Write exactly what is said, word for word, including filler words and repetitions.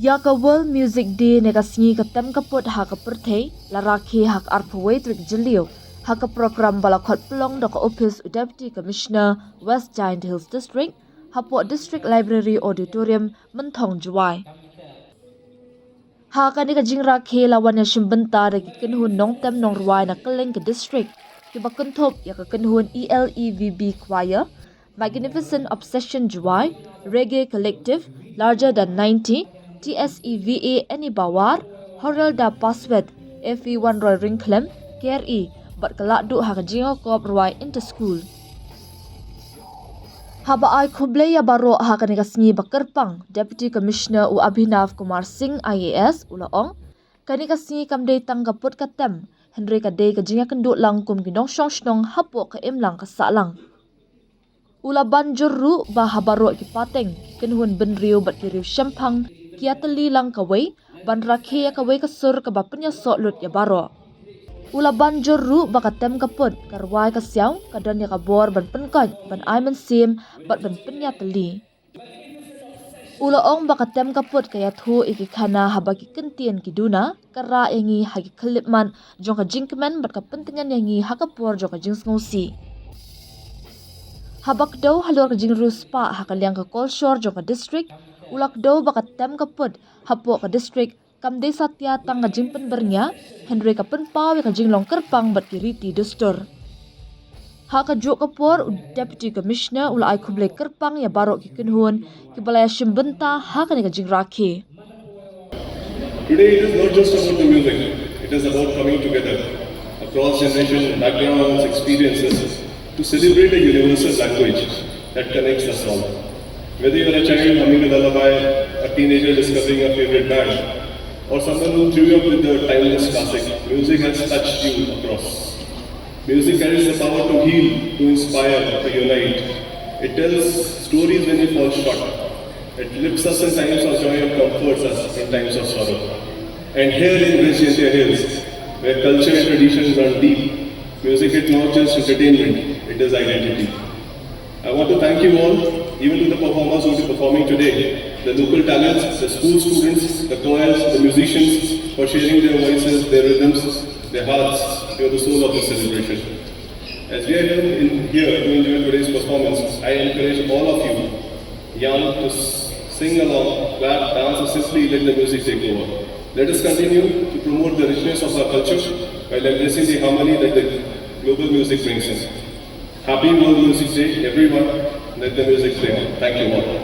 Ïa ka World Music Day ne ka sngi ka tem ka put ha ka pyrthei la rakhe ha ka arphew wei tarik Jylliew ha ka program ba la khot pynlong da ka ophis u Deputy Commissioner West Jaintia Hills District hapoh District Library Auditorium, Mynthong, Jowai. Ha kane ka jingrakhe la wan ïashim bynta da ki kynhun nongtem nongrwai na kylleng ka district, kiba kynthup ïa ka kynhun E L E V B Choir, Magnificent Obsession Jowai, Reggae Collective, Larger Than ninety, T S E V A Annie Bawar, Horel Da Paswet, F E Wanroy Ryngkhlem, Care E, bad ka Lahduh ha ka jingïakop rwai inter school. Haba ai khublei ïa baroh ha kane ka sngi ba kyrpang, Deputy Commissioner u Abhinav Kumar Singh I A S u la ong, kane ka sngi kam dei tang ka put ka tem, hynrei ka dei ka jingïakynduh lang kum ki nongshong shnong hapoh ka imlang ka sahlang. U la ban jur ruh ba ha baroh ki pateng, ki kynhun bynriew bad ki riew shemphang ki ïatylli lang kawei ban rakhe ïa kawei ka sur kaba pynïasoh lut ïa baroh. U la ban jur ruh ba ka tem ka put, ka rwai ka siaw, ka don ïa ka bor ban pynkoit, ban ai mynsiem bad ban pynïatylli. U la ong ba ka tem ka put ka ïathuh ïa ki khana haba ki kyntien ki duna, ka rah ïa ngi ha ki khyllipmat jong ka jingkmen bad ka pyntngen ïa ngi ha ka por jong ka jingsngewsih. Haba kdew halor ka jingriewspah ha ka liang ka kolshor jong ka district, u la kdew ba ka tem ka put hapoh ka district kam dei satia tang ka jingpynbyrngia, hynrei ka pynpaw ïa ka jinglong kyrpang bad ki riti dustur. Ha kajuh ka por, u Deputy Commissioner u la ai khublei kyrpang ïa baroh ki kynhun kiba la ïashim bynta ha kane ka jingrakhe. Today it is not just about the music, it is about coming together across generation, backgrounds, experiences to celebrate a universal language that connects us all. Whether you are a child humming a lullaby, a teenager discovering a favorite band, or someone who grew up with the timeless classic, music has touched you across. Music carries the power to heal, to inspire, to unite. It tells stories when we fall short. It lifts us in times of joy and comforts us in times of sorrow. And here in West Jaintia Hills, where culture and tradition run deep, music is not just entertainment, it is identity. I want to thank you all, even to the performers who will be performing today, the local talents, the school students, the choirs, the musicians, for sharing their voices, their rhythms, their hearts. You are the soul of this celebration. As we are here, in, here to enjoy today's performance, I encourage all of you, young, to s- sing along, clap, dance, or simply let the music take over. Let us continue to promote the richness of our culture while embracing the harmony that the global music brings in. Happy World Music Day, everyone. Let the music play on. Thank you all.